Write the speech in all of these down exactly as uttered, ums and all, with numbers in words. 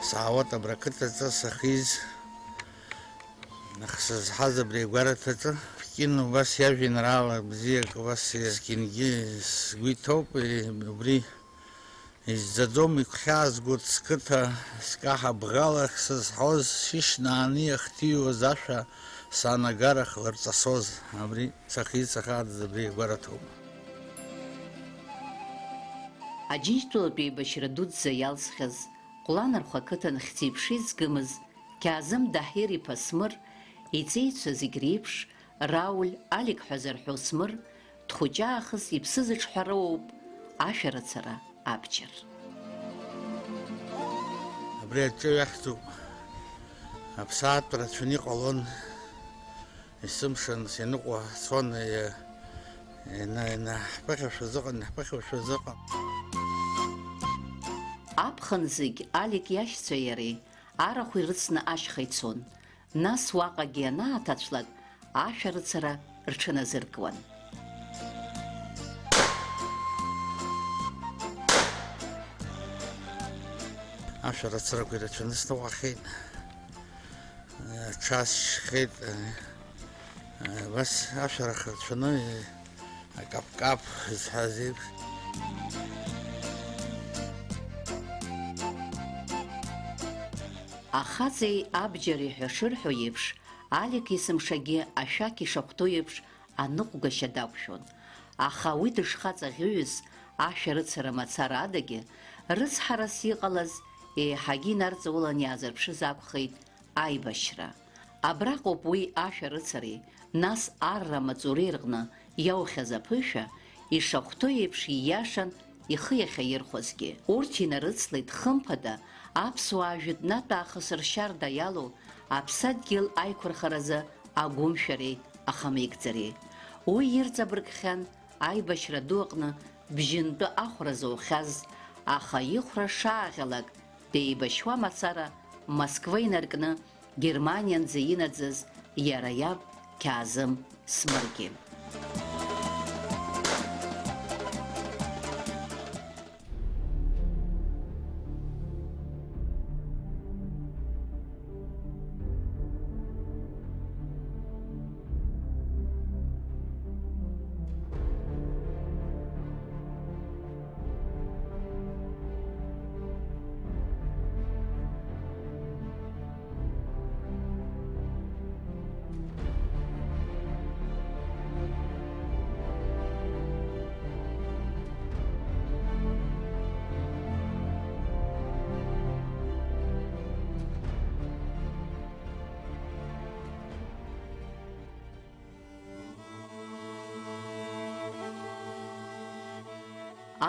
Саауеит абра ақыҭаҿы сахьиз, сызҳаз абри агәараҭаҿы. Пкин убас иажәеинраала бзиак убас зқьынгьы сгәы иҭоуп, убри изӡаӡом игәхьаазгоит сқыҭа, скаҳа бӷала сызҳоз, сышьнааны иахҭиуаз ашәа санагара хлырҵасоз, абри сахьиз сахьаатыз абри агәараҭоуп. Аџьынџьтәылатә еибашьра дуӡӡа иалсхьаз, Ҟәланырхәа ақыҭан хьӡи-ԥшеи згымыз Қьаазым Даҳир-иԥа Смыр, иҵеицәа зегь реиԥш, Рауль, Алик ҳәа зарҳәо Смыр, дхәыҷаахыс иԥсы зыҿҳәароуп ашәарыцара абџьар. Абри аҿы иахьӡуп, аԥсаатә рацәаны иҟалон. Есымша ианыҟоу ҳцон, е-, ена-, ена-, ҳԥыхьашәа зыҟан, ҳԥыхьашәа зыҟан. Аԥхын зегь Алик иашьцәеи иареи арахә ирыцны ашьха ицон, нас уаҟагьы ианааҭацәлак, ашәарыцара рҽаназыркуан. Ашәарыцарақәа ирацәаны сныҟәахьеит. Ҽасшьхеит, абас ашәарах рацәаны, акаԥкаԥ зҳәаз еиԥш. Ахаҵеи абџьари ҳәа шырҳәо еиԥш, Алик есымшагьы ашәақь ишахәҭоу еиԥш аныҟәгашьа дақәшәон. Аха уи дышхаҵаӷьыҩыз ашәарыцара мацара адагьы, рыцҳарас иҟалаз еиҳагьы инарҵаулан иаазырԥшыз акәхеит аибашьра. Абраҟоуп уи ашәарыцареи, нас арра маҵуреи рҟны иаухьаз аԥышәа, ишахәҭоу еиԥш ииашан ихы иахьаирхәазгьы. Урҭ инарыцлеит, хымԥада, аԥсуаа жәытәнатә аахыс ршьарда иалоу аԥсадгьыл аиқәырхаразы агәымшәареи ахамеигӡареи. Уи ирҵабыргхьан аибашьра ду аҟны бжьынтәы ахәра зоухьаз, аха ихәра шааӷьалак деибашьуа мацара Москва инаркны Германианӡа инаӡаз иара иаб Қьаазым Смыргьы.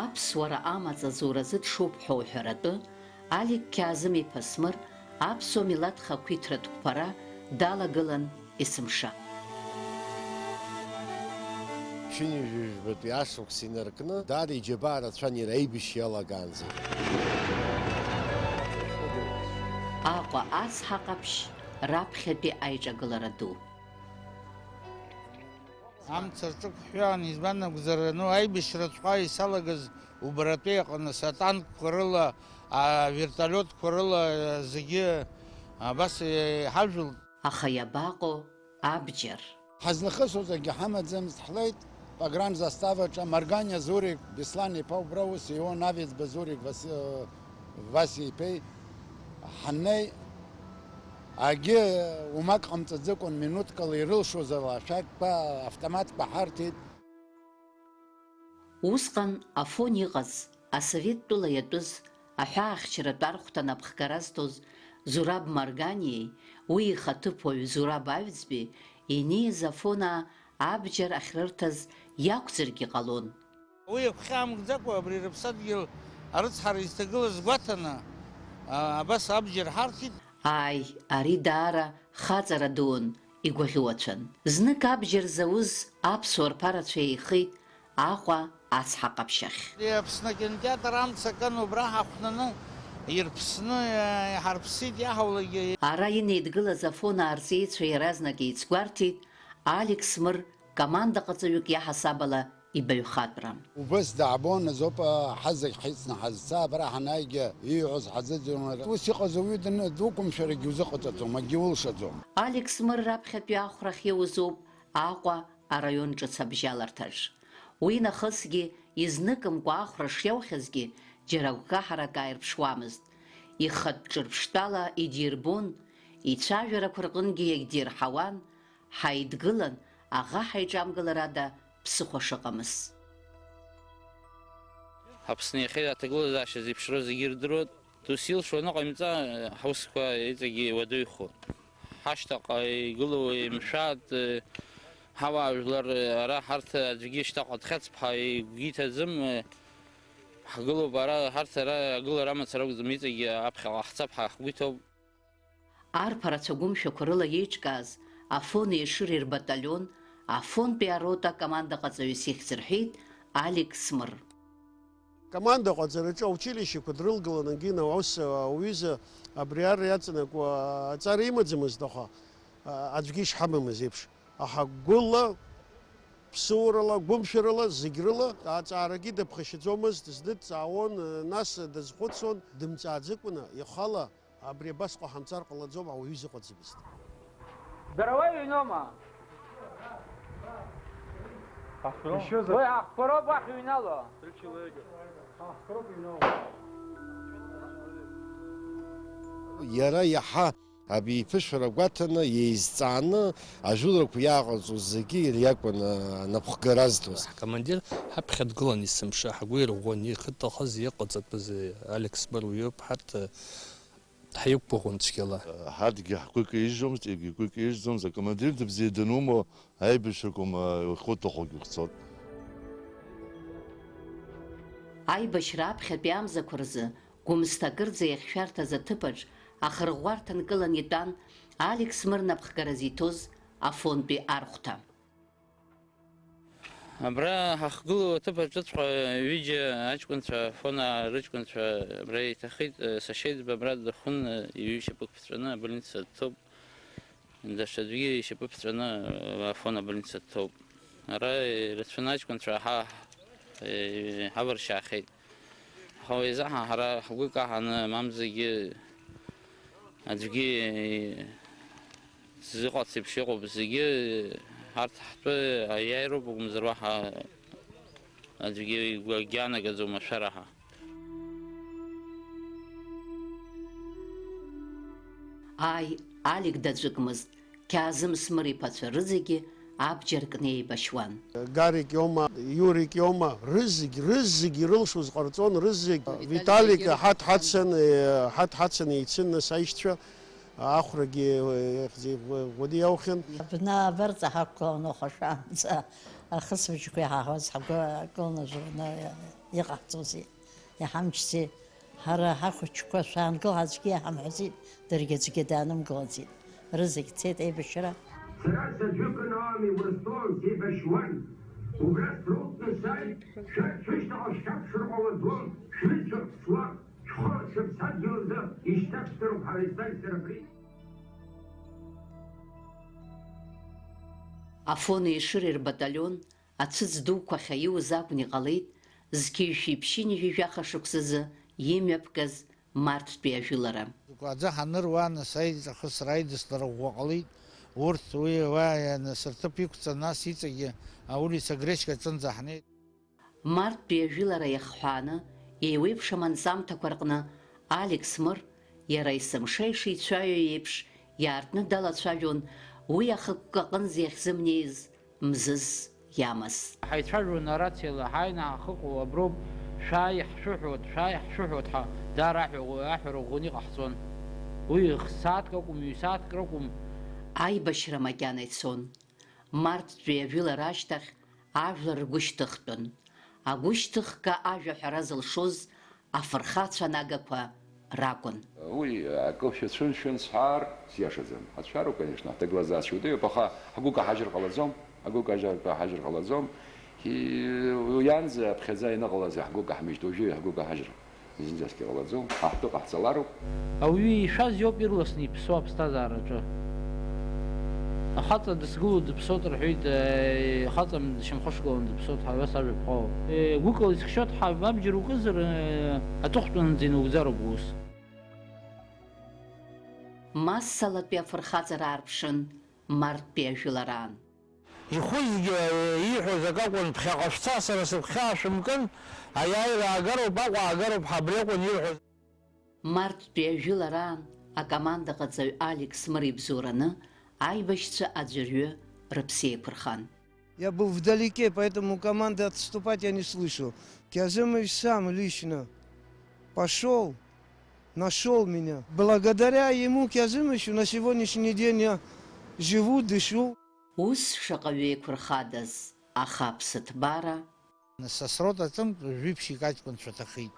Аԥсуара амаҵ азуразы дшуп ҳәа уҳәаратәы, Алик Қьаазым-иԥа Смыр аԥсуа милаҭ хақәиҭратә қәԥара далагылан есымша. Ԥшьынҩажәи жәбатәи ашықәс инаркны, даара иџьабаа рацәан иара аибашьра иалагаанӡа. Аҟәа ацҳа ҟаԥшь раԥхьатәи аиҿагылара ду. Амца рҿықәҳәаан, избан акәзар, ну, аибашьраҵәҟьа исалагаз убаратәи аҟны, сатанкқәа рыла, авертолиотқәа рыла, зегьы абас иҳажәылт. Аха иабаҟоу абџьар? Ҳазнахысуазаргьы ҳамаӡамызт, ҳлеит погранзаставаҿы Марганиа Зурик, Беслан иԥа убра ус иуан, Авиӡба Зурик Васи-, Васиа иԥеи. Ҳаннеи, Агьы умак ҟамҵаӡакәан, минуҭкала ирылшоз ала ашәақьқәа, автоматқәа ҳарҭеит. Усҟан Афон иҟаз, асовет тәыла иатәыз, аҳәаахьчаратә архәҭа анапхгара зҭоз Зураб Марганиеи уи ихаҭыԥуаҩ Зураб Аҩӡбеи инеиз Афонаа абџьар ахьрырҭаз иакәзаргьы ҟалон. Уи агәхьаа мгӡакәа абри рыԥсадгьыл арыцҳара изҭагылаз гәаҭаны, а, абас абџьар ҳарҭеит. Ааи, ари даара хаҵара дуун, игәаӷьуацәан. Знык абџьар зауз аԥсуа рԥарацәа еихеит Аҟәа ацҳа ҟаԥшь ахь. Аԥсны акинотеатр амца акын, убра ҳахәнаны ирԥсны, а, иҳарԥсит иаҳаулагьы. Ара инеидгылаз Афонаа рҵеицәа иаразнак еицгәарҭеит Алик Смыр командаҟаҵаҩык иаҳасаб ала ибаҩхатәра. Убас даабон азоуп, ҳазегь ҳицны ҳазца, абра ҳанааигьы ииҳәоз ҳазыӡырҩуан. Ус иҟаз ауаҩы даны дуқәымшәарагьы узыҟаҵаӡом, акгьы улшаӡом. Алекс Мыр раԥхьатәи ахәрахь иоузоуп Аҟәа араион ҿыц абжьаларҭаҿ. Уи нахысгьы, изныкымкәа ахәра шиаухьазгьы, џьара гәкаҳарак ааирԥшуамызт. Ихатә ҿырԥштәала идирбон, ицәажәарақәа рҟынгьы иагьдирҳауан, ҳаидгылан, аӷа ҳаиҿамгыларада ԥсыхәа шыҟамыз. Аԥсны иахьа аҭагылазаашьа зеиԥшроу зегьы ирдыруеит. Досил шуаныҟаимҵа, ҳусқәа иҵегьы уадаҩхо. Ҳашьҭаҟа игылоу еимшәааит, ҳауаажәлар, ара ҳарҭ аӡәгьы шьҭаҟа дхьаҵп ҳәа игәы иҭаӡым, ҳгылоуп ара, ҳарҭ ара агылара амацара акәӡам, иҵегьы аԥхьаҟа ҳцап ҳәа ҳгәы иҭоуп. Арԥарацәа гәымшәақәа рыла еиҿкааз Афон Ешыри рбаталион Афонтәи арота акомандаҟаҵаҩыс ихьӡ рҳәеит Алик Смыр. Акомандаҟаҵараҿы аучилищеқәа дрылгалан, егьи аус ауаҩыза абри ар иаҵанакуа аҵара имаӡамызт, аха, а, аӡәгьы ишҳамамыз еиԥш, аха гәыла, ԥсыурала, гәымшәарала, зегь рыла аҵаарагьы даԥхашьаӡомызт, зны дҵаауан, нас дазхәыцуан, дымҵааӡыкәаны, ихала. Абри абас ҟаҳамҵар ҟалаӡом, ауаҩы изыҟаҵамызт. Дара уа иҩноума? Уи аҳкәароуп уахь иҩнало. Иара иаҳа абиԥышәара гәаҭаны, еизҵааны, ажәыларақәа иааҟарҵоз зегьы иара иакәын, а, анапхгара азҭоз. Ҳкомандир ҳаԥхьа дгылан есымша, ҳгәы ирӷәӷәон, иахьыҭахыз, иҟаҵатәыз, Алекс Мыр уиоуп, ҳарҭ, Ҳаиқәгәыӷуан цәгьала. Ҳарҭгьы ҳгәы каижьӡомызт, игьы игәы каижьӡомызт, акомандир дыбзиа данумоу, аибашьрақәа ма ухы уҭахугьы ухцоит. Аибашьра аԥхьатәи амзақәа рзы, Гәымсҭа акырӡа иахьшәарҭаз аҭыԥаҿ ахырӷәӷәарҭа нкылан итәан Алекс Мыр напхгара зиҭоз Афонтәи архәҭа. Абра ҳахгылоу аҭыԥ аҿыҵәҟьа ҩыџьа аҷкәынцәа, Афона рыҷкәынцәа абра иҭахеит, сашьеиҵба абра дыхәын, иҩы ишьапы ԥҵәаны абольница дҭоуп, даҽаӡәгьы ишьапы ԥҵәаны Афон абольница дҭоуп. Ара ирацәаны аҷкәынцәа ҳа, ҳавыршьаахьеит. Аха уи азыҳәан ҳара ҳгәы каҳаны, мамзаргьы аӡәгьы зыҟац еиԥш иҟоуп зегьы, ҳарҭ ҳтәы аиааироуп акәымзар, уаҳа аӡәгьы игәы агьаанагаӡом ашәара ҳәа. Ааи, Алик даӡәыкмызт. Қьаазым Смыр иԥацәа рызегьы абџьар кны еибашьуан. Гарик иоума, Иурик иоума, рызегь, рызегь ирылшоз ҟарҵон, рызегь. Виталик Виталик Егьырҭ ҳаҭ ҳацын, э, ҳаҭ ҳацын еицын, нас аишьцәа, ахәрагьы, э, ихьӡ-, Гәыди иаухьан. Абна абарҵа ҳақәгылан уахашәаанӡа, ахысбыжьқәа иҳаҳауаз ҳгәы акылнажәырны иҟаҳҵозеи? Иҳамчзи, ҳара ҳахәыҷқәа шәаангыл аӡәгьы иҳамҳәаӡеит, даргьы аӡәгьы даанымгылаӡеит. Рызегь цеит аибашьра. Сара саӡәыкын аами Урыстәылан сеибашьуан. Убра срылҵны сааит, шәарҭ шәышьҭахь шәхьаԥшыр ҟалаӡом, шәҩызцәа ԥсуа, шәхы шәыԥсадгьыл рзы ишьҭашәҭыроуп ҳәа исҭаркит сара абри. Афон Ешыри рбаталион Ацәыӡ дуқәа ахьаиуз акәны иҟалеит, зқьи жәшәи ԥшьынҩажәи жәаха шықәсазы имҩаԥгаз марттәи ажәылара. Аӡы ҳаныруа, нас аиҿахысра, аидыслара ӷәӷәа ҟалеит. Урҭ уи уа, нас рҭыԥ иқәҵан, нас иҵегьы аулица Гречка аҿынӡа ҳнеит. Марттәи ажәылара иахҳәааны, еиуеиԥшым анҵамҭақәа рҟны Алекс Мыр, иара есымша ишицәаҩу еиԥш, иаартны далацәажәон уи ахықәкы аҟынӡа иахьзымнеиз мзызс иамаз. Ҳаицәажәон арациала, ҳааины ҳахыҟоу аброуп, шәааи ҳшәыҳәоит, шәааи ҳшәыҳәоит ҳәа, даара аҳәа-, аҳәара ӷәӷәаны иҟаҳҵон. Уи х-, сааҭк акәым, ҩ-сааҭк ракәым. Аибашьра макьана ицон. Марттәи ажәылара ашьҭахь ажәлар ргәы шьҭыхтәын. Агәышьҭыхга ажәа ҳәара зылшоз афырхацәа нагақәа ракәын. Уи акы шәацәымшәан сҳәар, сиашаӡам. Ҳацәшәароуп, конечно, ҳҭагылазаашьа уадаҩуп, аха ҳгәы каҳажьыр ҟалаӡом, ҳгәы каҳажьыр, каҳажьыр ҟалаӡом. Уи ианӡа аԥхьаӡа ианыҟалаз ҳгәы каҳмыжьт, уажәы ҳгәы каҳажьыр зынӡаскгьы ҟалаӡом. Ҳа ҳтәы ҟаҳҵалароуп. Ауаҩы ишәаз иоуп ирласны иԥсуа аԥсҭазаараҿы. Ахаҵа дысгыло дыԥсоит рҳәеит, э, хаҵа шьамхышгыланы дыԥсоит ҳәа, абас ажәа ԥҟоуп. Э, гәыкала исхьчоит ҳәа, абџьар укызар, э, аҵыхәтәанынӡа инаугӡароуп ус. Массалатәи афырхаҵара аарԥшын марттәи ажәылараан. Ихәыцгьы ииҳәоз акы акәын, ԥхьаҟа шәца, сара сыгәхьаа шәымкын, аиааира аагароуп, Аҟәа аагароуп ҳәа абри акәын ирҳәоз. Марттәи ажәылараан акомандаҟаҵаҩ Алекс Мыр ибзоураны аибашьцәа аӡәырҩы рыԥсы еиқәырхан. Я был вдалеке, поэтому команды отступать я не слышал. Киазымович сам лично пошёл, нашёл меня. Благодаря ему, Киазымычу, на сегодняшний день я живу, дышу. Ус шаҟаҩы еиқәырхадаз, аха аԥсыҭбара. Нас асрота ҿымҭ жәиԥшьик аҷкәынцәа ҭахеит.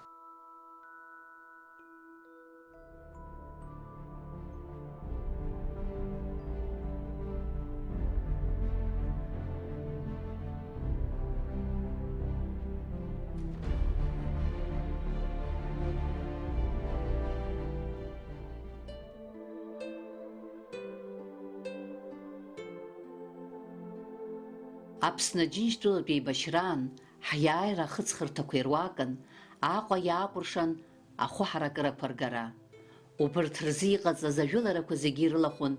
Аԥсны Аџьынџьтәылатә еибашьраан ҳиааира ахыҵхырҭақәа ируакын, Аҟәа иаакәыршан ахәы ҳаракырақәа ргара. Убырҭ рзы иҟаҵаз ажәыларақәа зегьы ирылахәын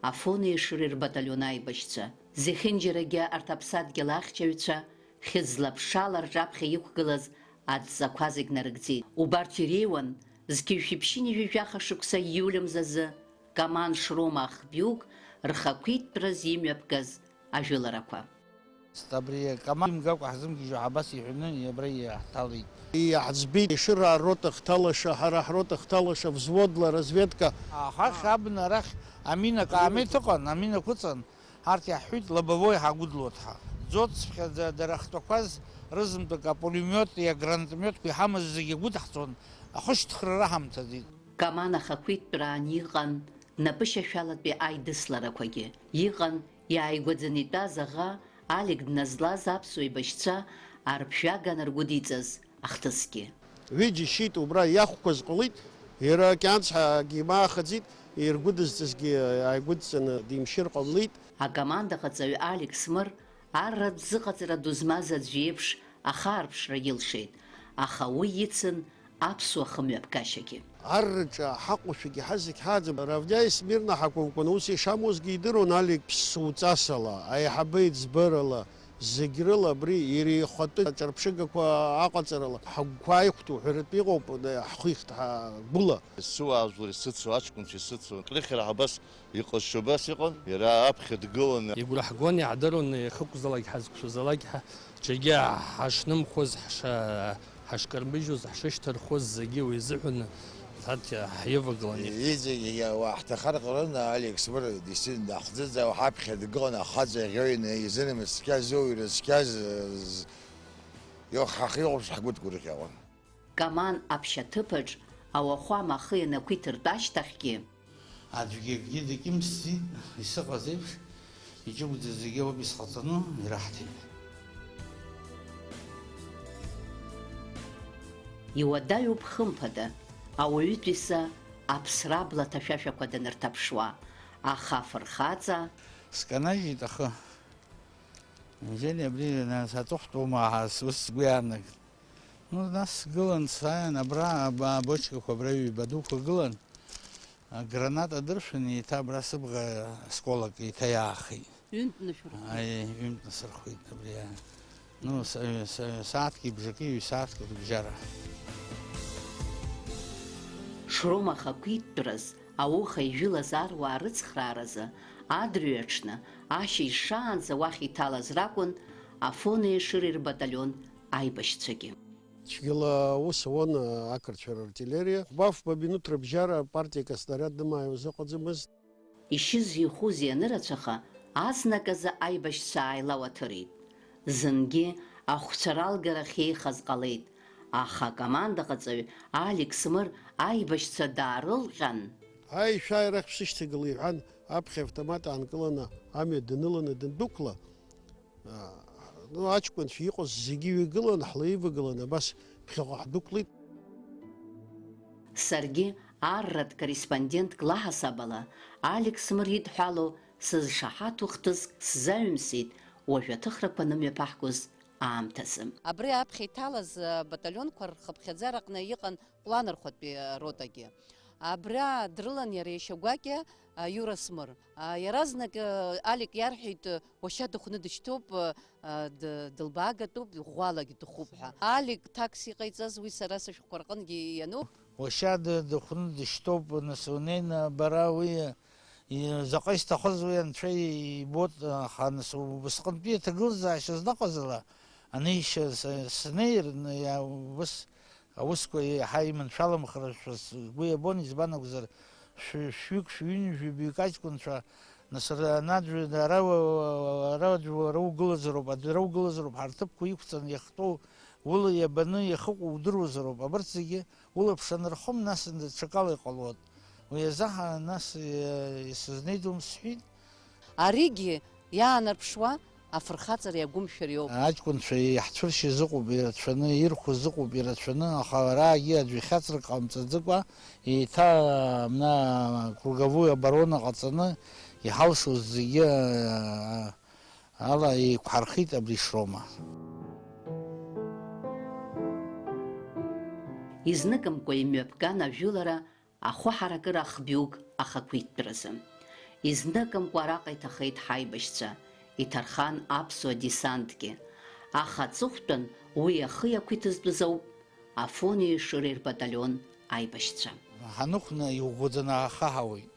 Афонеи Ешыреи рбаталион аибашьцәа. Зехьынџьарагьы арҭ аԥсадгьыл ахьчаҩцәа хьыӡла-ԥшала рҿаԥхьа иқәгылаз адҵақәа зегь нарыгӡеит. Убарҭ иреиуан зқьи жәшәи ԥшьынҩажәи жәаха шықәса ииуль мзазы Каман Шрома Ахбиук рхақәиҭтәраз имҩаԥгаз ажәыларақәа. Абри акоман имгакәа ҳзымгьежьуа ҳабас иҳәаны абра иаҳҭалеит. Иаҳӡбеит Ешыраа рота хҭалаша, ҳара ҳрота хҭалаша, взводла разведка. Ахахь абна арахь амина каамеҭ ыҟан, амина қәыҵан, ҳарҭ иаҳҳәеит, лобовой ҳагәыдлоит ҳәа. Ӡоцԥхьаӡа дара ахтәақәаз рызынтәык апулемиоти агранатомиотқәа иҳамаз зегьы агәыдаҳҵон, ахышьҭхрара ҳамҭаӡеит. Каман ахақәиҭтәраан иҟан напышьашәалатәи аидысларақәагьы, иҟан иааигәаӡаны итәаз аӷа Алик дназлаз аԥсуа еибашьцәа арԥжәага анаргәыдиҵаз ахҭысгьы. Ҩыџьа ишьит, убра иахәқәаз ҟалеит, иара кьанцҳагьы имаахаӡеит, иргәыдызҵазгьы ааигәыдҵаны димшьыр ҟамлеит. Акомандаҟаҵаҩ Алик Смыр арратә зыҟаҵара ду змаз аӡә иеиԥш ахаарԥшра илшеит, аха уи ицын аԥсуа хымҩаԥгашьагьы. Арраҿы ҳаҟоушәагьы ҳазегь ҳааӡам. Равняй смирно ҳакәымкәан, ус ишамуазгьы идыруан Алик ԥсуҵасала, аиҳабы еиҵбарала, зегь рыла абри иреихатәы аҿырԥшыгақәа аҟаҵарала ҳагәқәа ааиқәтәоу ҳәаратәы иҟоуп, ҳхихт ҳгәыла. Сыуаажәлар исыцу, аҷкәынцәа исыцу, крыхьра ҳабас Иҟазшьа убас иҟан, иара аԥхьа дгыланы. Игәра ҳгон, иаҳдыруан, иахьықәзалак, ҳазқәшәазалак, ҳа-, ҽагьы ҳашнымхоз, ҳша-, ҳашкармыжьуаз, ҳшышьҭырхуаз зегьы уи изыҳәан, ҳаҭ-, ҳивагылан. Иҵегь уа ҳҭахар ҟалон, Алекс Мыр, действительно, даҳзыӡаауа ҳаԥхьа дгылан, ахаҵа иаӷьоины, изынамыс цқьа зоуҩра цқьа з-, з-, иоух-, ҳахьыҟоу ҳгәы дгәырӷьауан. Каман аԥшьаҭыԥаҿ ауахәама ахы ианақәиҭыртә ашьҭахьгьы. Аӡәгьы акгьы дакьымсӡеит, исыҟаз еиԥш, иҷыгәӡа зегьы ауп исҟаҵаны ираҳҭеит. Иуадаҩуп, хымԥада, ауаҩытәыҩса аԥсра абла ҭашәашәақәа данырҭаԥшуа, аха афырхаҵа. Сканажьит ахы. Неужели абри, нас, аҵыхәтәоума, ас, ус сгәы иаанагт. Ну, нас сгылан, сааин, абра, аба-, абочкақәа абра ҩба дуқәа гылан, аграната дыршәын, еиҭа абра сыбӷа скәалак еиҭа иаахеит. Ҩынтә нышәырхеит. Аи, ҩынтә насырхәеит абри, а. Ну, са-, са-, сааҭки бжаки, ҩ-сааҭки рыбжьара. Шрома ахақәиҭтәраз ауха ижәылаз аруаа рыцхрааразы адырҩаҽны, ашьыжь шаанӡа уахь иҭалаз ракәын Афонеи Ешыреи рбаталион аибашьцәагьы. Цәгьала аус ауан ақырҭцәа рартиллериа. Хәба-фба минуҭ рыбжьара партиак аснариад нымааиуаз ыҟаӡамызт. Ишьызи ихәызи анырацәаха, азныказы аибашьцәа ааилауаҭырит. Зынгьы ахәцәа ралгарахь еихаз ҟалеит, аха акомандаҟаҵаҩ Алекс Мыр аибашьцәа даарылҟьан. Аишәааи, арахь шәсышьҭагыла, иҳәан, аԥхьа автомат аанкыланы амҩа даныланы дандәықәла, аа, ну, аҷкәынцәа иҟаз зегьы ҩагылан, ҳлеивагылан, абас ԥхьаҟа ҳдәықәлеит. Саргьы арратә корреспондентк лаҳасаб ала, Алекс Мыр идҳәалоу Сызшаҳаҭу хҭыск сзаҩымсит уажә аҭыхрақәа анымҩаԥаҳгоз аамҭазы. Абри аԥхьа иҭалаз абаталионқәа рхыԥхьаӡараҟны иҟан Кәланырхәатәи аротагьы. Абра дрылан иара иашьа гәакьа, а, Иура Смыр. А, иаразнак, а, Алик иарҳәеит, а, уашьа дыхәны дышьҭоуп, а, а, д-, дылбаагатәуп, ӷәӷәалагь дыхуп ҳәа. Алик ҭакс иҟаиҵаз уи сара сышәҟәқәа рҟынгьы иануп. Уашьа ды-, дыхәны дышьҭоуп, нас унеины бара уи, и-, заҟа исҭахыз уи анцәа ибот, аха нас убысҟантәи аҭагылазаашьа зныҟаз ала, анеишьа с-, снеир, н-, иа-, убыс аусқәа еиҳа иманшәаламхарашәа сгәы иабон, избан акәзар, шәи-, шәҩык, шәҩынҩажәи бҩык аҷкәынцәа, нас ара, ана аӡәы, ара, ара аӡәы уара угылазароуп, аӡәы ара угылазароуп, ҳара ҳҭыԥқәа иқәҵаны иахьтәоу, ула иабаны иахьыҟоу удыруазароуп, абарҭ зегьы улаԥш анырхом, нас даҽакала иҟалоит. Уи азы ҳа-, нас, э, исызнеиӡом сҳәеит. Аригьы иаанарԥшуа афырхаҵареи агәымшәареи ауп. Аҷкәынцәа иаҳцәыршьыз ыҟоуп ирацәаны, ирхәыз ыҟоуп ирацәаны, аха араагьы аӡәы ихьаҵрак ҟамҵаӡакәа, еиҭа, мна, круговую оборона ҟаҵаны, иҳалшоз зегьы, э, ала еиқәҳархеит абри шрома. Изныкымкәа имҩаԥган ажәылара ахәы ҳаракыра ахбҩук ахақәиҭтәразы. Изныкымкәа араҟа иҭахеит ҳаибашьцәа, иҭархан аԥсуа десантгьы, аха аҵыхәтәан уи ахы иақәиҭызтәыз ауп Афонеи Шыреи рбаталион аибашьцәа. Ҳаныхәна иӷәӷәаӡаны ҳахаҳауеит.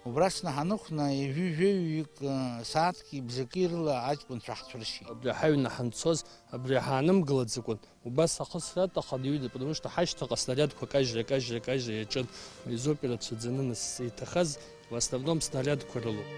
Убра аҽны ҳаныхәна ҩажәи жәаҩык, э, сааҭки бжаки рыла аҷкәынцәа ҳцәыршьит. Абри ҳаҩны ҳанцоз, абри ҳаанымгылаӡакәан, убас ахысра аҭахын иҩны, потому что ҳашьҭахь аснариадқәа кажьра, кажьра, кажьра иаҿын. Изоуп ирацәаӡаны нас иҭахаз, в основном снариадқәа рылоуп.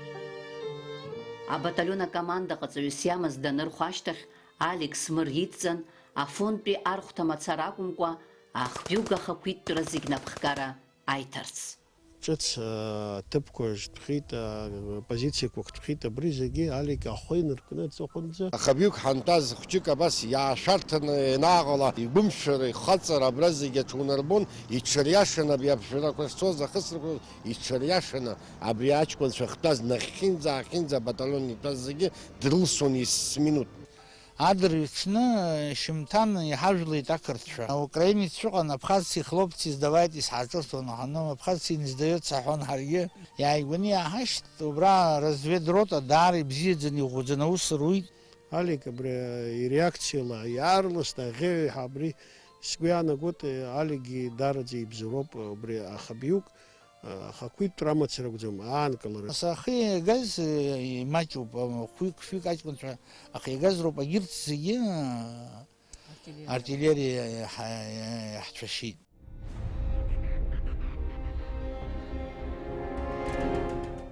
Абаталион акомандаҟаҵаҩыс иамаз данырхәа ашьҭахь, Алик Смыр идҵан, Афонтәи архәҭа мацара акәымкәа, ахбҩык ахақәиҭтәра зегь напхгара аиҭарц. Ҿыц, а, ҭыԥқәа шьҭәхит, а, позициақәа хҭәхит, абри зегьы Алик ахы инаркны аҵыхәанӡа. Ахабҩык ҳантәаз хәҷык абас иаашәарҭаны ианааҟала, игәымшәара, ихаҵара абра зегьы аҽунарбон, иҽыриашаны абри аԥшәарақәа шцоз ахысрақәа иҽыриашаны, абри аҷкәынцәа ахьтәаз нахьхьинӡа-аахьынӡа абаталион итәаз зегьы дрылсон есминуҭ. Адырҩаҽны, шьымҭан иҳажәлеит ақырҭцәа. Украинеццәа ыҟан, абхазци хлопци сдавайте сҳаҿырҭуан, аха, ну, абхазци не сдаётся ҳҳәон ҳаргьы. Иааигәаны иааҳашьҭ, убра разведрота даара ибзиаӡаны, иӷәӷәаӡаны аус руит. Алик абри иреакциала иаарласны аӷьеҩҳәа абри сгәы иаанагоит, Аликгьы даараӡа ибзоуроуп убри ахабҩык. Ахақәиҭтәра амацара акәӡам, аанкылара. Ас ахы иагаз, э, имаҷуп, э, хәҩык-шәҩык аҷкәынцәа ахы иагаз роуп, агьырҭ зегьы, э, артиллериа, артиллериа иаҳ-, иаҳцәашьеит.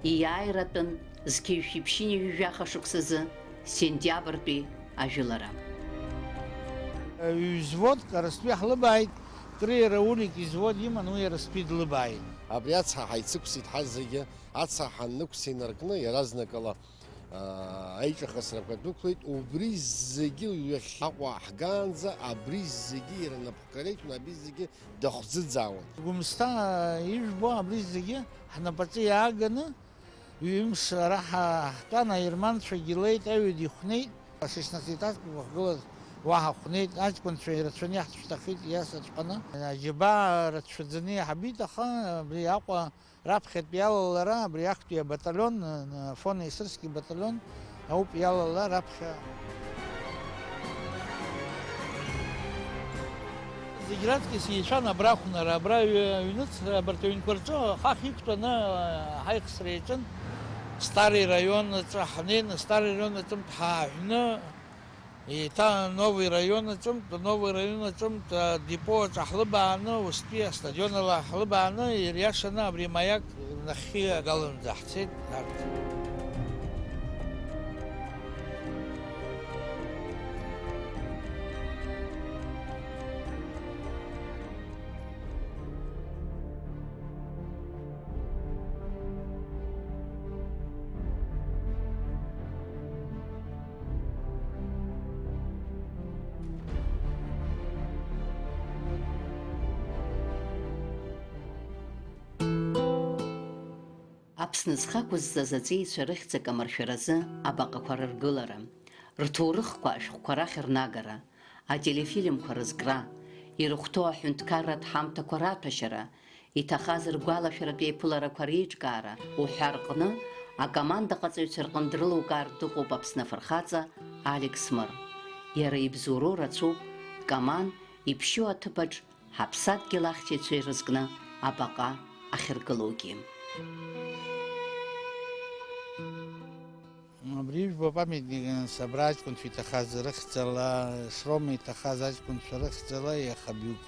Иааиратәын зқьи жәшәи ԥшьынҩажәи жәаха шықәсазы сентиабртәи ажәылара. Ҩ-взводк Аразтәи ҳлыбааит, Кры иара Улик извод иман, уи Аразтәи длыбааит. Абри ацҳа ҳаицықәсит ҳазегьы, ацҳа ҳаннықәс инаркны, иаразнакала, аа, аиҿахысрақәа дәықәлеит, убри зегьы ҩахь Аҟәа ҳгаанӡа, абри зегьы иара напхгара иҭон, абри зегьы дахәӡыӡаауан. Гәымсҭа ижәбо абри зегьы ҳнапаҿы иааганы, Ҩымш ара ҳа-, ҳтәан, аерманцәагьы леит, аҩада ихәнеит, ашышнацеиҭазкқәа ахьгылаз уаҳа хәнеит, аҷкәынцәа ирацәаны иаҳцәҭахеит иасаҵәҟьаны. Аџьабаа рацәаӡаны иаҳабеит, аха абри Аҟәа раԥхьатә иалалара, абри актәи абаталион, Афон Есырски баталион ауп иалала раԥхьа. Зегь раҵкыс еицәан абра ахәнара, абра аҩ-, аҩныҵра, абарҭ аҩнқәа рҿы хахь иқәтәаны, а, ҳаихсра иаҿын. Старый раион аҿы ҳнеины, Старый раион аҿынтә ҳааҳәны, еиҭа Новый раион аҿынтә, Новый раион аҿынтә, а, депо аҿы ҳлыбааны, устәи астадион ала ҳлыбааны, ириашаны абри Маяк нахьхьи агаланӡа ҳцеит. Арҭ. Аԥсны зхы ақәызҵаз аҵеицәа рыхьӡ акамыршәаразы абаҟақәа рыргылара, рҭоурыхқәа ашәҟәқәа рахь рнагара, ателефильмқәа рызкра, ирыхәҭоу аҳәынҭқарратә ҳамҭақәа раҭәашьара, иҭахаз ргәалашәаратә еиԥыларақәа реиҿкаара уҳәа рҟны акомандаҟаҵаҩцәа рҟны дрылукаар дыҟоуп Аԥсны афырхаҵа Алик Смыр. Иара ибзоуроу рацәоуп Каман иԥшьоу аҭыԥаҿ ҳаԥсадгьыл ахьчаҩцәа ирызкны абаҟа ахьыргылоугьы. Абри ижәбо апамятник, нас, абра аҷкәынцәа иҭахаз рыхьӡала, Шрома иҭахаз аҷкәынцәа рыхьӡала иахабҩуп.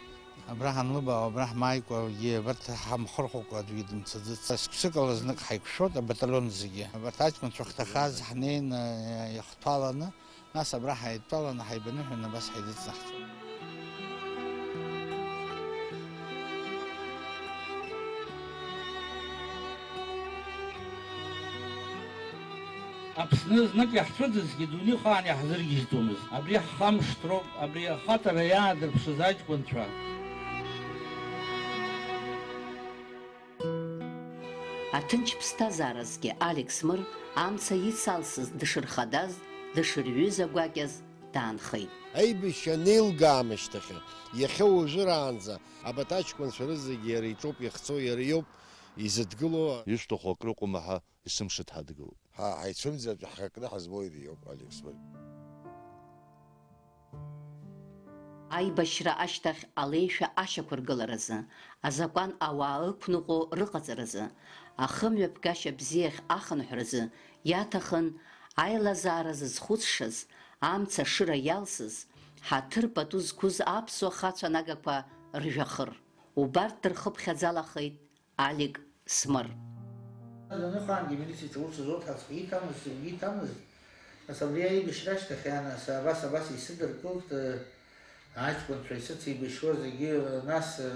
Абра ҳанлыбаау, абра ҳмааикәагьы, абарҭ ҳамхырхәакәа аӡәгьы дымцаӡыц. Шықәсыкала знык ҳаиқәшәоит абаталион зегьы. Абарҭ аҷкәынцәа ахьҭахаз ҳнеины иахҭәаланы, нас абра ҳаидтәаланы ҳаибаныҳәаны абас ҳаидыҵнаҳҵоит. Аԥсны знык иаҳцәыӡызгьы дунеихаан иаҳзыргьежьӡомызт. Абри ҳхамышҭроуп, абри ахаҵара иаадырԥшыз аҷкәынцәа. Аҭынч ԥсҭазааразгьы Алик Смыр амца ицалсыз дышырхадаз, дышырҩыз агәакьаз даанхеит. Аибашьра анеилга аамышьҭахьы, иахьа уажәраанӡа абарҭ аҷкәынцәа рызегьы иара иҿоуп иахьцо, иара иоуп изыдгыло. Ишәҭаху акрыҟоума ҳәа есымша дҳадгылоуп. Ҳа ҳаицәымӡыртә ҳхакны ҳазбоит, иоуп Алик Смыр. Аибашьра ашьҭахь алеишәа ашьақәыргыларазы, азакәан ауаа ықәныҟәо рыҟаҵаразы, ахымҩаԥгашьа бзиахь ахынҳәразы иаҭахын, аилазаара зызхәыцшаз, амца ашыра иалсыз, ҳаҭыр пату зқәыз аԥсуа хацәа нагақәа ржәахыр. Убарҭ дырхыԥхьаӡалахеит Алик Смыр. Даныҟаангьы милициаҿы урҭ зоуҭ ҳазхы иҭамыз, зегьы иҭамыз. Нас абри аибашьра ашьҭахь, нас абас, абас исыдыркылт, э, аҷкәынцәа исыцеибашьуа зегьы, нас, э,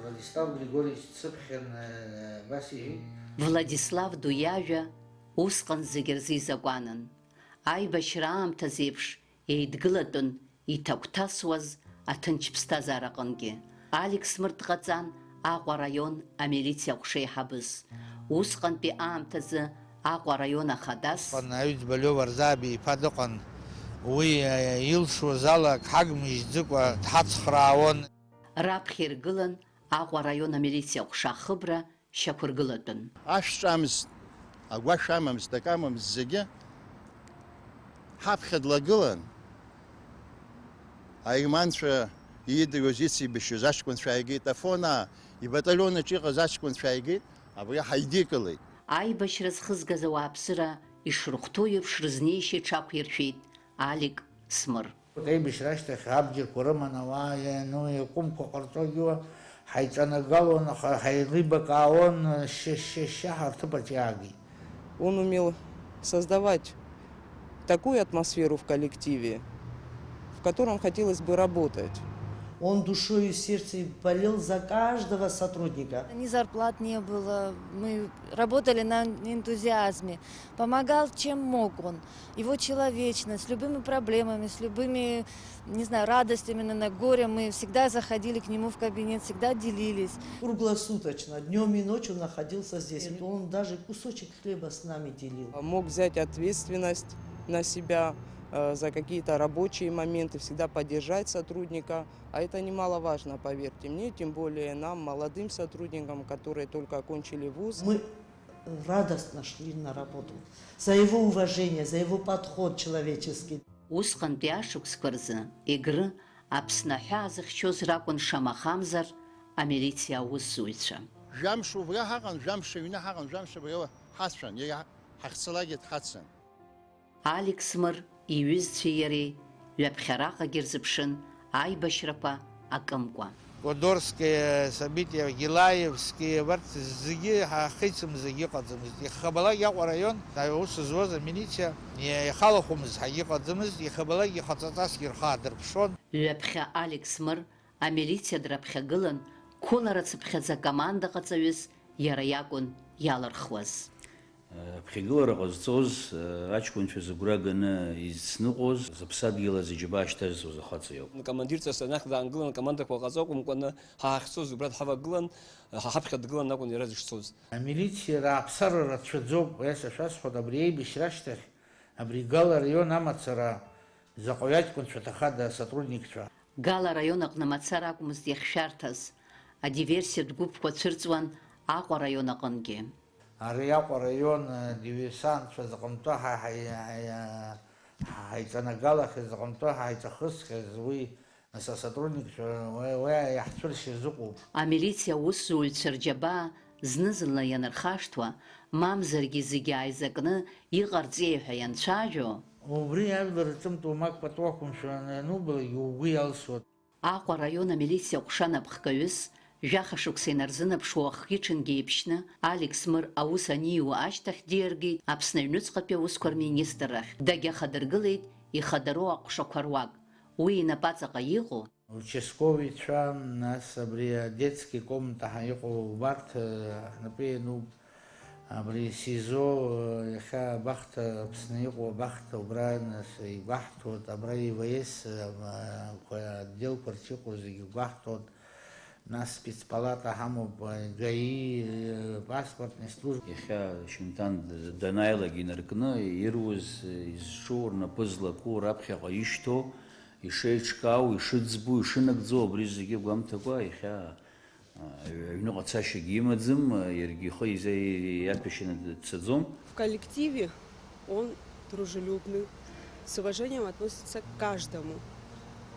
Владислав Григорьевич дсыԥхьан, э, абас иҳәеит. Владислав ду иажәа усҟан зегьы рзы изакәанын. Аибашьра аамҭазеиԥш еидгылатәын иҭагәҭасуаз аҭынч ԥсҭазаара аҟынгьы. Алик Смыр дҟаҵан Аҟәа араион амилициа аҟәша еиҳабыс. Усҟантәи аамҭазы Аҟәа араион ахадас. Аҩӡба Лиова Рзааби иԥа дыҟан. Уи, э, илшоз ала ак ҳагмыжьӡыкәа дҳацхраауан. Раԥхьа иргылан Аҟәа араион амилициа аҟәша ахыбра шьақәыргылатәын. Ашә ҿамызт, агәашә амамызт, акы амамызт, зегьы ҳаԥхьа длагылан. Аиманцәа иидыруаз, ицеибашьыз аҷкәынцәа ааигеит, Афонаа ибаталион аҿы иҟаз аҷкәынцәа ааигеит, абри ҳаидикылеит. Аибашьра зхызгаз ауааԥсыра ишрыхәҭоу еиԥш рызнеишьа иҽақәиршәеит Алик Смыр. Аибашьра ашьҭахь абџьарқәа рыман ауаа, иа-, ну, иакәымқәа ҟарҵогьы уа, ҳаиҿанагалон, аха ҳаилибакаауан, шьа-, шьа-, шьа ҳарҭыԥаҿ иаагеит. Он умел создавать такую атмосферу в коллективе, в котором хотелось бы работать. Он душою и сердцем болел за каждого сотрудника. Ни зарплат не было, мы работали на энтузиазме. Помогал, чем мог он. Его человечность, с любыми проблемами, с любыми, не знаю, радостями, на, на горе, мы всегда заходили к нему в кабинет, всегда делились. Круглосуточно, днём и ночью находился здесь. Он даже кусочек хлеба с нами делил. Мог взять ответственность на себя, э, за какие-то рабочие моменты, всегда поддержать сотрудника. А это немаловажно, поверьте мне, тем более нам, молодым сотрудникам, которые только окончили вуз. Мы радостно шли на работу. За его уважение, за его подход человеческий. Усҟантәи ашықәсқәа рзы Егры Аԥсны аҳәаа зыхьчоз ракәын шамахамзар амилициа аусзуҩцәа. Жәамш убра ҳаҟан, жәамш аҩны ҳаҟан, жәамш абра ҳацәан, иара ҳахьцалакгьы дҳацын. Алик Смыр иҩызцәеи иареи ҩаԥхьараҟагьы рзыԥшын аибашьрақәа акымкәа. Кодорская, Сабитиа, Гилаевски, абарҭ зегьы ҳахицымзаргьы ыҟаӡамызт. Иахабалак Аҟәа араион аус зуаз амилициа иахалахәымызт ҳәагьы ыҟаӡамызт, иахабалак ихаҵаҵасгьы рхы аадырԥшуан. Ҩаԥхьа Алик Смыр амилициа драԥхьагылан, қәылара цыԥхьаӡа акомандаҟаҵаҩыс иара иакәын иалырхуаз. Аԥхьагылара ҟазҵоз, аҷкәынцәа зыгәра ганы изцныҟәоз, зыԥсадгьыл азы иџьабаа шьҭазҵоз ахаҵа иоуп. Командирцәа санахь даангылан, командақәа ҟаҵо акәымкәаны, ҳа ҳахьцоз убра дҳавагылан, ҳа ҳаԥхьа дгылан акәын иара дышцоз. Амилициа рааԥсара рацәаӡоуп, уи аса шәасҳәоит, абри аибашьра ашьҭахь, абри Гала араион амацара заҟаҩ аҷкәынцәа ҭахада асотрудникцәа? Гала араион аҟны мацара акәмызт иахьшәарҭаз, адиверсиатә гәыԥқәа цәырҵуан Аҟәа араион аҟынгьы. Ари Аҟәа араион, э, диверсантцәа зыҟамтәы ҳа-, ҳа-, ҳа-, ҳа-, ҳаиҿанагалахьаз, зыҟамтәы ҳаиҿахысхьаз, уи, нас, асотрудникцәа, уи, уи иаҳцәыршьыз ыҟоуп. Амилициа аусзуҩцәа рџьабаа зны-зынла ианырхашҭуа, мамзаргьы зегьы ааизакны иҟарҵеи ҳәа ианцәажәо, убри ажәлар рҿымҭ уамак пату ақәымшәан ианубалак, угәы иалсуа. Аҟәа араион амилициа аҟәша напхгаҩыс, жәаха шықәса инарзынаԥшуа уахгьы-ҽынгьы еиԥшьны, Алекс Мыр аус аниуа ашьҭахь диаргеит Аԥсны аҩныҵҟатәи аусқәа рминистррахь, дагьахадыргылеит ихадароу аҟәшақәа руак. Уи инапаҵаҟа иҟоу участковицәа, нас абри адетски комната ҳәа иҟоу убарҭ, э, ҳнапы иануп. Абри СИЗО, э, иахьа абахҭа, Аԥсны иҟоу абахҭа, убра, нас, игәаҳҭоит, абра ИВС, э, м-, қәа-, отделқәа рҿы иҟоу зегьы гәаҳҭоит. Нас спецпалата ҳамоуп, э, ГАИ, э, паспортный служба. Иахьа Шьынҭан данааилак инаркны, ируз, э, изҿу, рнапы злаку, раԥхьаҟа ишьҭоу, ишеиҿкаау, ишыӡбу, ишынагӡоу, абри зегьы гәамҭакәа, иахьа Аҩныҟа цашьагьы имаӡам, иаргьы ихы иза-, иаҭәашьаны дцаӡом. В коллективе он дружелюбный, с уважением относится к каждому,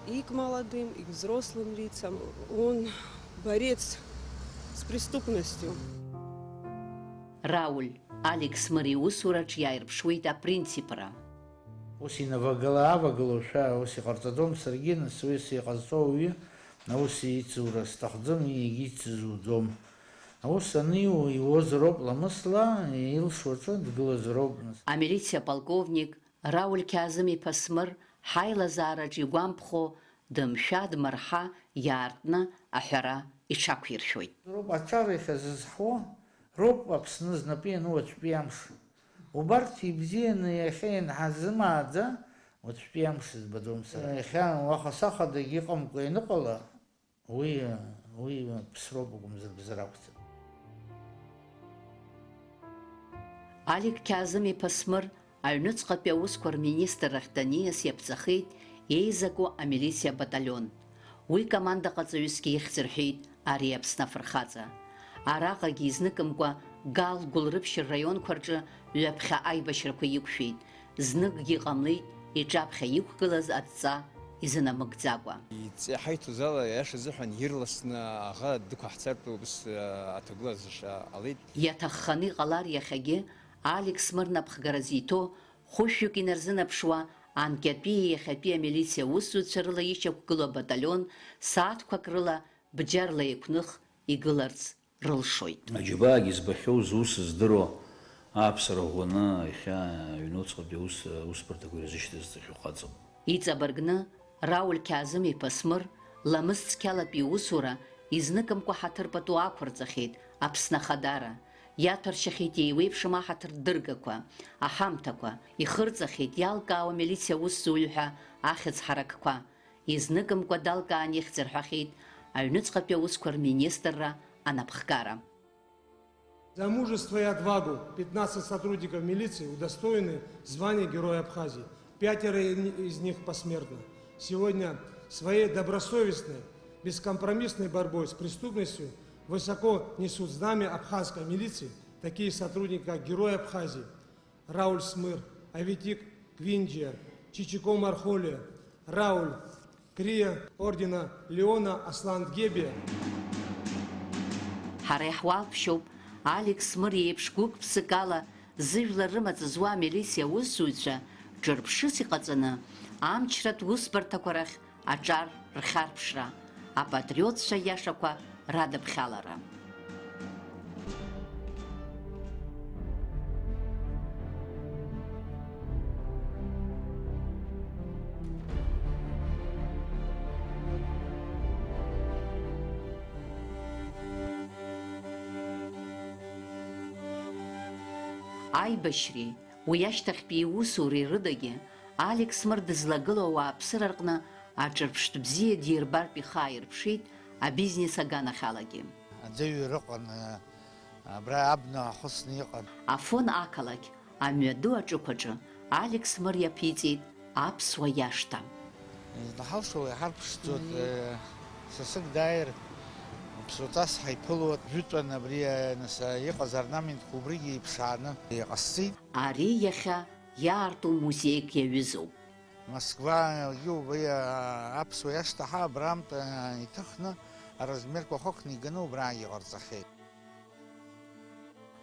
и к молодым, и к взрослым лицам. Он борец с преступностью. Рауль, Алекс Мыр иусураҿ иааирԥшуеит апринципра. Ус инавагыла-аавагылошәа ус иҟарҵаӡом, саргьы нас уи сиҟазҵо ауаҩы, аус ицура сҭахӡам, егьицызуӡом. Аус аниу иуозароуп ламысла, илшо аҿы дгылазароуп. Амилициа аполковник Рауль Қьаазым-иԥа Смыр ҳаилазаараҿ игәамԥхо, дымшәа-дмырҳа иаартны аҳәара иҽақәиршәоит. Роуп аҿар иахьазызҳуа, роуп Аԥсны знапы иану уаҵәтәи амш. Убарҭ ибзианы иахьа ианҳазымааӡа, уаҵәтәи амш збаӡом сара. Иахьа уаха-сахадагь иҟамкәа ианыҟала, уи, уи ԥсроуп акәымзар бзар акәӡам. Алик Қьаазым-иԥа Смыр аҩныҵҟатәи аусқәа рминистррахь даниас иаԥҵахеит еизаку амилициа баталион. Уи командаҟаҵаҩысгьы ихьӡ рҳәеит ари Аԥсны афырхаҵа. Араҟагьы изныкымкәа Гал, Гәылрыԥшь рраионқәа рҿы ҩаԥхьа аибашьрақәа иқәшәеит, зныкгьы иҟамлеит иҿаԥхьа иқәгылаз адҵа изынамыгӡакәа. Иҵеиҳаиҭоз ала, иаша азыҳәан, ирласны аӷа дықәаҳҵартә ус, а, аҭагылазаашьа ҟалеит. Иаҭахханы иҟалар иахьагьы Алик Смыр напхгара зиҭо, хәышәҩык инарзынаԥшуа, анкьатәии иахьатәии амилициа усзуҩцәа рыла ишьақәгылоу абаталион сааҭқәак рыла бџьарла еиқәных игыларц рылшоит. Аџьабаагьы збахьоу, зус здыруа, ааԥсара ӷәӷәаны иахьа аҩнуҵҟатәи аус, аусбарҭақәа ирзышьҭазҵахьоу хаҵоуп. Иҵабыргны, Рауль Қьаазым-иԥа Смыр ламыс цқьалатәи иусура изныкымкәа ҳаҭыр пату ақәырҵахьеит Аԥсны Ахадара, иаҭәаршьахьеит еиуеиԥшым аҳаҭыр дыргақәа, аҳамҭақәа, ихырҵахьеит иалкаауа милициа усзуҩ ҳәа ахьӡ ҳаракқәа, изныкымкәа далкаан ихьӡ рҳәахьеит аҩныҵҟатәи аусқәа рминистрра анапхгара. За мужество и отвагу пятнадцать сотрудников милиции удостоены звания Героя Абхазии. Пятеро из них посмертно. Сегодня своей добросовестной, бескомпромиссной борьбой с преступностью высоко несут знамя абхазской милиции такие сотрудники, как Герой Абхазии Рауль Смыр, Аветик Квинджия, Чичико Мархолия, Рауль Крия ордена Леона Аслан Гебия. Ҳара иаҳуалԥшьоуп Алик Смыр иеиԥш гәык-ԥсык ала зыжәлар рымаҵ зуа амилициа аусзуҩцәа ҿырԥшыс иҟаҵаны, амчратә усбарҭақәа рахь аҿар рхьарԥшра, апатриотцәа иашақәа радыԥхьалара. Аибашьреи уи ашьҭахьтәи иусуреи рыдагьы Алекс Мыр дызлагылоу ауааԥсыра рҟны аҿырԥштә бзиа дирбартә ихы ааирԥшит абизнес аганахьалагьы. Аӡәаҩы рыҟан, абра абна ахысны иҟан. Афон ақалақь амҩаду аҿықәаҿы Алекс Мыр иаԥиҵеит аԥсуа иашҭа. Излаҳалшо иҳарԥшӡоит, Мм. Э, сасык дааир, ԥсуаҵас ҳаиԥылоит, жәытәан абри, э, нас, э, иҟаз орнаментқәа убригьы еиԥшааны иҟасҵеит. Ари иахьа иаарту музеик иаҩызоуп. Москвагьы убри, э, аԥсуа иашҭа ҳа абраамҭа, э, иҭыхны аразмерқәа хықәны иганы убраагьы ҟарҵахьеит.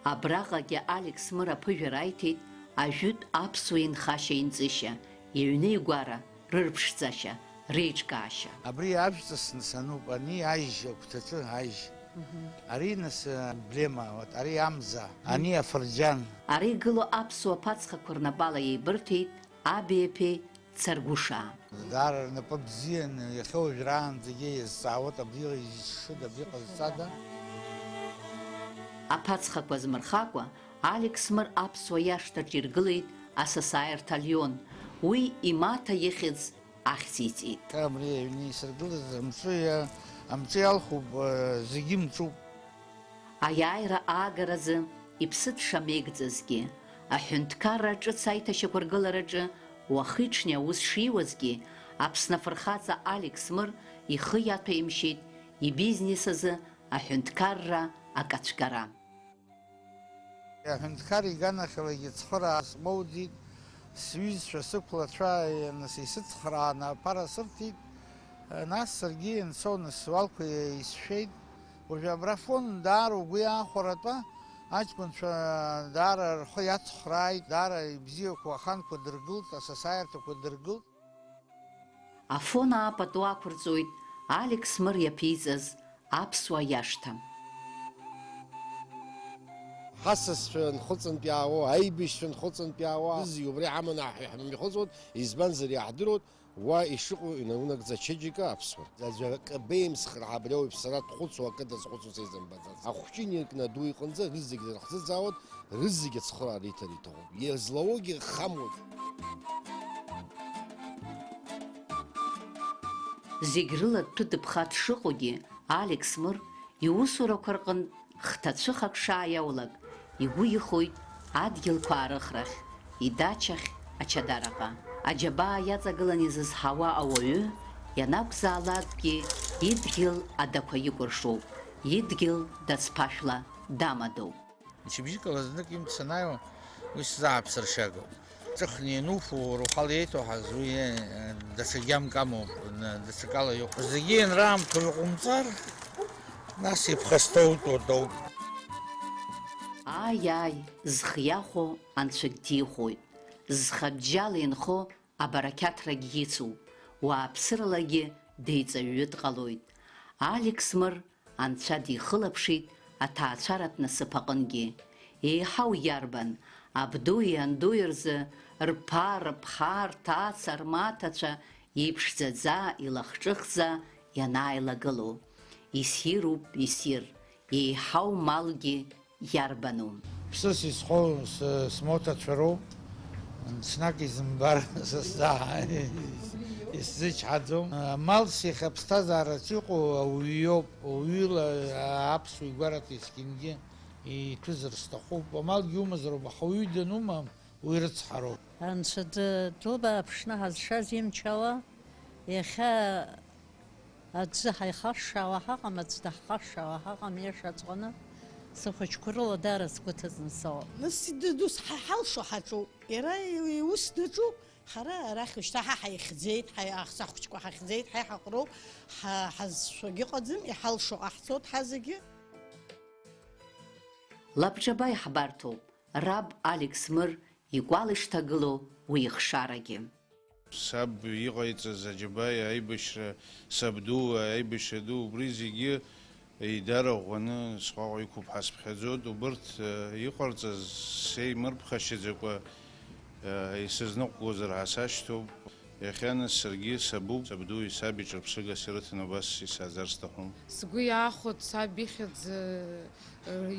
Абраҟагьы Алекс Мыр аԥыжәара аиҭеит ажәытә аԥсуа инхашьа-инҵышьа, иҩны-игәара, рырԥшӡашьа, реиҿкаашьа. Абри ажәҵыс нас ануп, ани ажь агәҭаҿы ажь. Мгм. Ари нас, э, эмблема, вот, ари амза, ани афырџьан. Ара игылоу аԥсуа ԥацхақәа рнапала еибырҭеит Абеиаԥеи Царгәышаа. Даара рнапы бзиан, иахьа уажәраанӡагьы иазҵаауеит, абри иҟазшыда, абри ҟазҵада? Аԥацхақәа змырхакәа, Алекс Мыр аԥсуа иашҭаҿ иргылеит асасааирҭа Лион, уи имаҭа ихьӡ ахьӡиҵеит. Абри аҩны исыргылаз амҿы иа-, амҿы иалхуп, э, зегьы мҿуп. Аиааира аагаразы иԥсы дшамеигӡазгьы, аҳәынҭқарра ҿыц аиҭашьақәыргылараҿы уахи-ҽни аус шиуазгьы, Аԥсны афырхаҵа Алекс Мыр ихы иаҭәеимшьеит ибизнес азы аҳәынҭқарра акацәгара. Аҳәынҭқар иганахьалагьы цхыраара смоуӡеит, сҩызцәа, сықәлацәа, нас исыцхрааны аԥара сырҭеит, нас саргьы ианцо, нас суалқәа исшәеит. Уажәы абра Афон даара угәы иаахәаратәа, аҷкәынцәа даара рхы иацхрааит, даара ибзиақәоу аханқәа дыргылт, асасааирҭақәа дыргылт. Афон аапату ақәырҵоит Алекс Мыр иаԥиҵаз аԥсуа иашҭа. Ҳасасцәа нхыҵынтә иаауа, аибашьцәа нхыҵынтә иаауа, зегьы убри ҳаманы ҳамҩахыҵуан, избанзар, иаҳдыруан уа ишыҟоу инаунагӡа ачеиџьыка аԥсуара. Аӡәы акы беимсхыр ҳәа абри ауаҩԥсра дхәыцуа акы дазхәыцуа сеизымбаӡац. Ахәҷы инаркны аду иҟынӡа рызегь дырхӡыӡаауан, рызегь ацхыраара иҭар иҭахуп. Иазлаоугьы хамуеит. Зегь рыла дҭәы-дыԥха дшыҟоугьы, Алекс Мыр иусурақәа рҟынтә хҭацәыхак шааиаулак, игәы ихоит адгьылқәа аарыхрахь, идачахь ачадараҟа. Аџьабаа иаҵагылан изызҳауа ауаҩы ианакәзаалакгьы идгьыл адақәа икәыршоуп, идгьыл дацԥашәла дамадоуп. Мчыбжьыкала знык имца санааиуа, уи сзааԥсыршьагоуп. Ҿыхны иануфо, уара ухала еиҭоуҳаз, уи, э, даҽа гьамк амоуп, н-, даҽакала иҟоуп. Зегьы ианраамҭоу иҟоумҵар, нас иԥхасҭоутәу атәоуп. Ааи, ааи, зхы иахәо анцәагь дихоит, зхатә џьала инхо абарақьаҭрагь ицуп, уааԥсыралагьы деиҵаҩҩы дҟалоит. Алекс Мыр Анцәа дихылаԥшит аҭаацәаратә насыԥ аҟынгьы. Еиҳау иарбан, абдуи андуи рзы рԥа, рыԥҳа, рҭаца, рмаҭацәа иԥшӡаӡа, илахҿыхӡа ианааилагылоу. Иссируп иссир, еиҳау малгьы иарбану? Ԥсыс изхоу с-, смоҭацәа роуп, ҽнак изымбар са сзаҳа-, исзычҳаӡом. Амал сихьа аԥсҭазаараҿ иҟоу ауаҩ иоуп, ауаҩыла аԥсуа игәараҭа есқьынгьы иҭәызар сҭахуп. Амалгьы умазароуп, аха уаҩы данумам, уи рыцҳароуп. Анцәа д-, дуба аԥшны ҳазшаз имчала, иахьа Аӡәы ҳаихашшаауа ҳаҟам, аӡә даҳхашшаауа ҳаҟам, иашаҵәҟьаны, сыхәыҷқәа рыла даара сгәы ҭыҵны соуп. Нас ду-, дус ҳа-, ҳалшо ҳаҿуп. Иара и-, иус даҿуп. Ҳара арахь уажәшьҭа ҳа ҳаихьӡеит, ҳа-, аҳ-, ахәыҷқәа ҳахьӡеит, ҳа иҳаҟроуп, ҳа-, ҳазшогьы ыҟаӡам, иҳалшо ҟаҳҵоит ҳа зегьы. Лабҿаба иаҳбарҭоуп, раб Алекс Мыр икәал ишҭагылоу уи ихшарагьы. Саб иҟаиҵаз аџьабаи аибашьра, сабду аибашьра ду, убри зегьы еидара ӷәӷәаны сҟәаҟәа иқәуп ҳәа сыԥхьаӡоит. Убырҭ, э, иҟарҵаз сеимырԥхашьаӡакәа, э, исызныҟәгозар ҳәа сашьҭоуп. Иахьа нас саргьы сабуп, сабдуи саби ҿырԥшыгас ирыҭаны убас исааӡар сҭахуп. Сгәы иаахәоит саб ихьӡ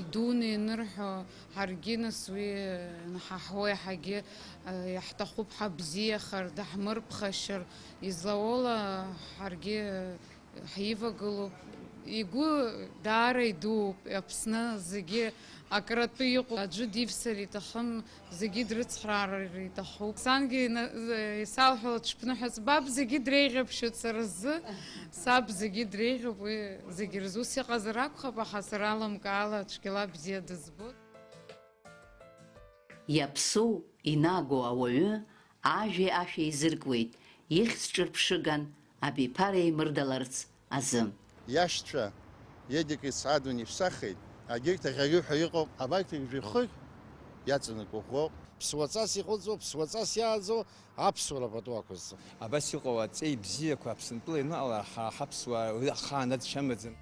идуны ианырҳәо, ҳаргьы нас уи нҳаҳуа иаҳагьы иаҳҭахуп ҳабзиахар, даҳмырԥхашьар, излауоула ҳаргьы ҳивагылоуп. Игәы даара идууп, Аԥсны зегьы акратәы иҟоуп, аӡәы дивсыр иҭахым, зегьы дрыцхраарыр иҭахуп. Сангьы ина-, исалҳәалоит, дшԥныҳәаз, баб зегьы дреиӷьаԥшьоит сара сзы, саб зегьы дреиӷьуп, уи зегьы рзы ус иҟазар акәхап, аха сара алымкаала цәгьала бзиа дызбоит. Иаԥсоу, инагоу ауаҩы ажәеи ашәеи еизыркуеит, ихьӡ ҿырԥшыган абиԥара еимырдаларц азы. Иашьцәа, Едик Исаадун ишәсахеит, агьырҭ аӷьаҩы ҳәа иҟоуп, абарҭ ржәҩахыр иаҵанакуа ӷәӷәоуп. Ԥсуаҵас иҟәыҵуа, ԥсуаҵас иааӡо аԥсуара пату ақәызҵо. Абас иҟоу аҵеи бзиақәа Аԥсынтәыла ианыҟала, ҳа ҳаԥсуаа уи ахаан ачча амаӡам.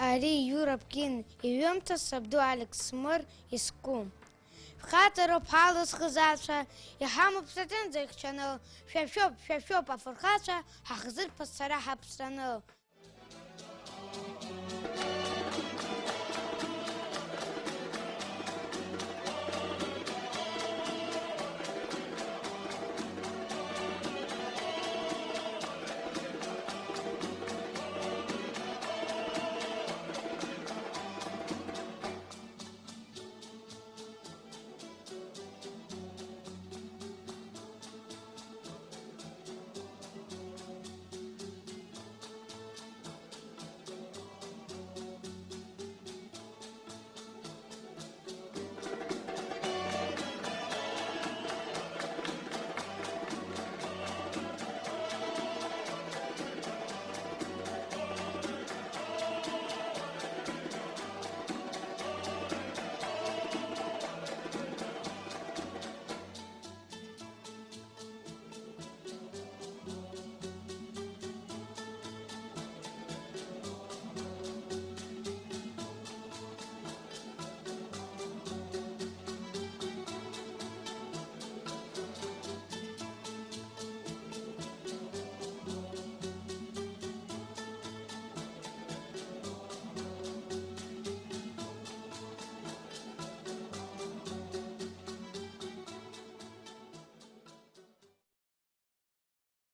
Ари Иура Ԥкин иҩымҭа сабду Алекс Смыр иску. Шәхаҵароуп ҳалызхыз ацәа, иҳамоуп саҭынӡа ихьчаны, шәа шәоуп, шәа шәоуп афырхацәа, ҳахзырԥаз сара ҳаԥсраны.